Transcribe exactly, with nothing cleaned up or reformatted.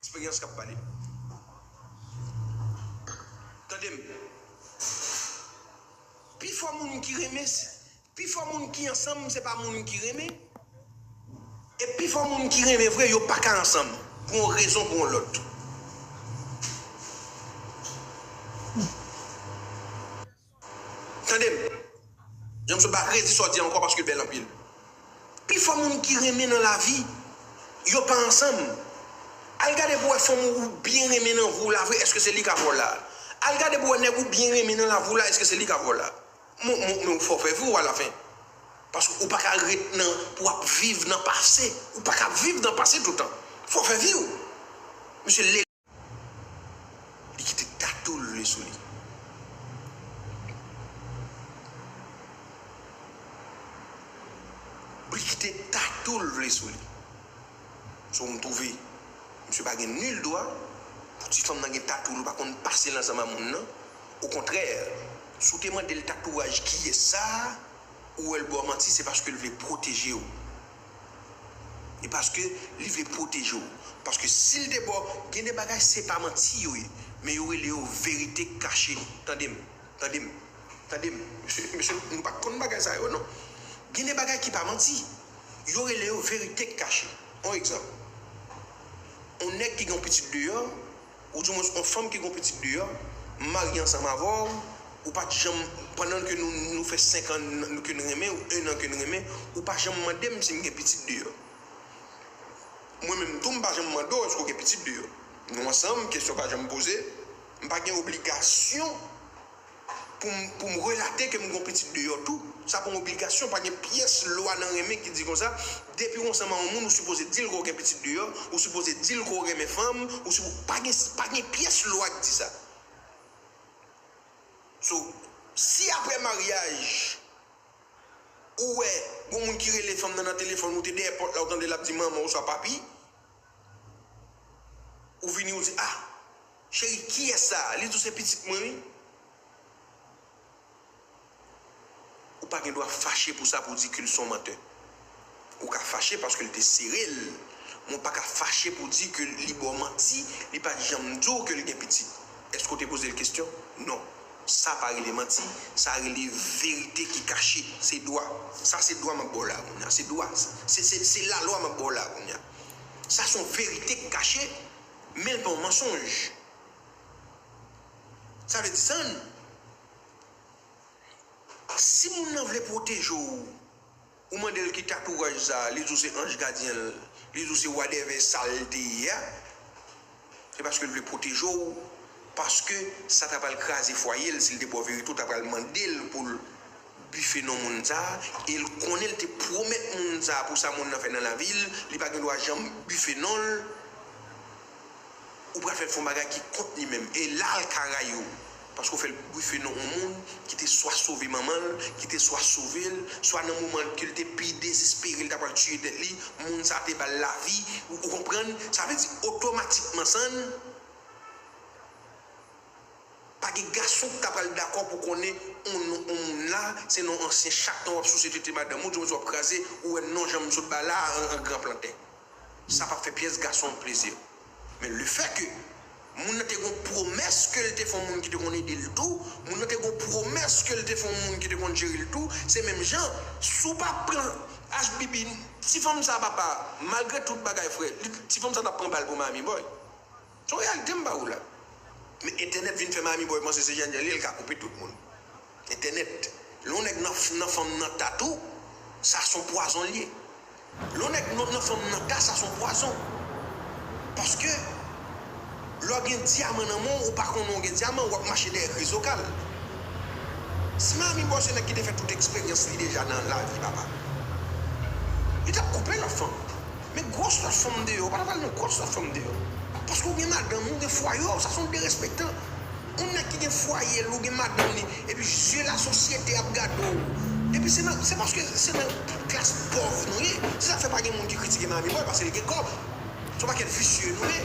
Eksperyans k ap pale. Tande m. Pifò moun ki renmen, pifò moun ki ansanm, se pa moun ki renmen. E pifò moun ki renmen vre, yo pa ka ansanm. Pou yon rezon, pou yon lòt. Tande m. Jan m sot ba redi sa w di ankò paske l bèl anpil. Pifò moun ki renmen nan lavi, yo pa ansanm. Al gade pou w wè fanm ou byen renmen nan vi w la vre, èske se li k ap vòl la? Al gade pou w wè nèg ou byen renmen nan lavi w la, èske se li k ap vòl la? Mon, mon, mon, fò fè vi w alafen. Paske ou pa ka ret nan, pou w ap viv nan pase. Ou pa ka viv nan pase toutan. Fò fè vi w. Misye Li kite tatou l vle sou li. Li kite tatou l vle sou li. So, m twouve misye pa gen nil dwa pou ti fanm nan gen tatou l, ou pa konn pase l ansanm a moun nan. Okontrè, si w te mande l tatouaj kiyès sa, ou wè l ba w manti, se paske l vle pwoteje w. E paske li vle pwoteje w. Paske si l te ba w, gen de bagay se pa manti yo ye, men yo rele yo verite kache. Tande m, tande m, tande m. Mesye, mesye, nou pa t konn bagay sa yo, non. Gen de bagay ki pa manti. Yo rele yo verite kache. Yon egzanp. Yon nèg ki gen yon pitit deyò, oudimwens yon fanm ki gen yon pitit deyò, marye ansanm avè w, ou pa t janm, pandan ke nou, nou fè senk an ke n renmen, ou en an ke n renmen, ou pa janm mande m si m gen pitit deyò. Mwen menm tou, m pa janm mande w èske w gen pitit deyò. Nou ansanm, kesyon pa janm poze. M pa gen obligasyon pou m, pou m relate ke m gen yon pitit deyò tou. Sa pa yon obligasyon, pa gen pyès lwa nan renmen ki di konsa, depi w ansanm a yon moun, ou sipoze di l ke w gen pitit deyò, ou sipoze di l ke w renmen fanm, ou sipo-, pa gen, pa gen pyès lwa ki di sa. So, si apre maryaj, ou wè, gon moun ki rele fanm nan nan telefòn, ou te dèyè pòt la, ou tande l ap di manman oswa papi, ou vini, ou di, ah, cheri, kiyès sa a? Li di w se pitit mwen, wi. Ou pa gen dwa fache pou sa, pou di ke l se yon mantè. Ou ka fache paske l te sere l, men w pa ka fache pou di ke li ba w manti, li pa t janm di w ke l gen pitit. Èske w te poze l kesyon? Non. Sa pa rele manti, sa rele verite ki kache. Se dwa. Sa se dwa m ap ba w la kounye a. Se dwa. Se, se, se lalwa m ap ba w la kounye a. Sa se yon verite ki kache, men l pa yon mansonj. Sa vle di sa, si moun nan vle pwoteje w, ou mande l ki tatouaj sa, li di w se anj gadyen l, li di w se whatever sa l te ye a, se paske l vle pwoteje w, paske sa ta pral kraze fwaye l, si l te ba w verite, w ta pral mande l pou l bife non moun sa, e l konnen l te pwomèt moun sa pou sa moun nan fè nan lavi l, li pa gen dwa janm bife non l. Ou pral fè l fè yon bagay ki kont li menm. E la l ka rayi w. Paske w fè l bife non yon moun ki te swa sove manman l, ki te swa sove l, swa nan moman ke l te pi dezespere, l ta pral tiye tèt li, moun sa te ba l lavi. Ou, ou konprann? Sa vle di otomatikman, san, pa gen gason ki ta pral dakò pou konnen yon, yon moun la, se nan yon ansyen chat w ap souse tete madanm ou, di w ap kraze, ou wè non jan m sot ba la an, an gran planten. Sa p ap fè pyès gason plezi. Men lefètke moun nan te gon pwomès ke l te fè yon moun ki te konn ede l tou, moun nan te gon pwomès ke l te fè yon moun ki te konn jere l tou, se menm jan, si w pa pran H B B, ti fanm sa papa, malgre tout bagay frè, li, ti fanm sa t ap pran bal pou Miami Boy. Se yon reyalite m ba ou la. Men entènèt vin fè Miami Boy panse se jènjan li ye, l ka koupe tout moun. Entènèt. Lè yon nèg nan, nan fanm nan tatou, sa se yon pwazon l ye. Lè yon nèg nan, nan fanm nan ta, sa se yon pwazon. Paske, lè w gen dyaman nan men w, ou pa konnen w gen dyaman, w ap mache dèyè krizokal. Si Miami Boy se nèg ki te fè tout eksperyans li deja nan lavi, papa, li t ap koupe lòt fanm. Men gwòs lòt fanm deyò, ou pa ta pral nan gwòs lòt fanm deyò. Paske ou gen madanm ou, ou gen fwaye w, sa se yon derespektan. Yon nèg ki gen fwaye l, ou gen madanm li, epi je lasosyete ap gade w. Epi se nan, se paske se nan klas pòv nou ye. Se sa k fè pa gen moun ki kritike Miami Boy, paske li gen kòb. Se yon pakèt visye nou ye.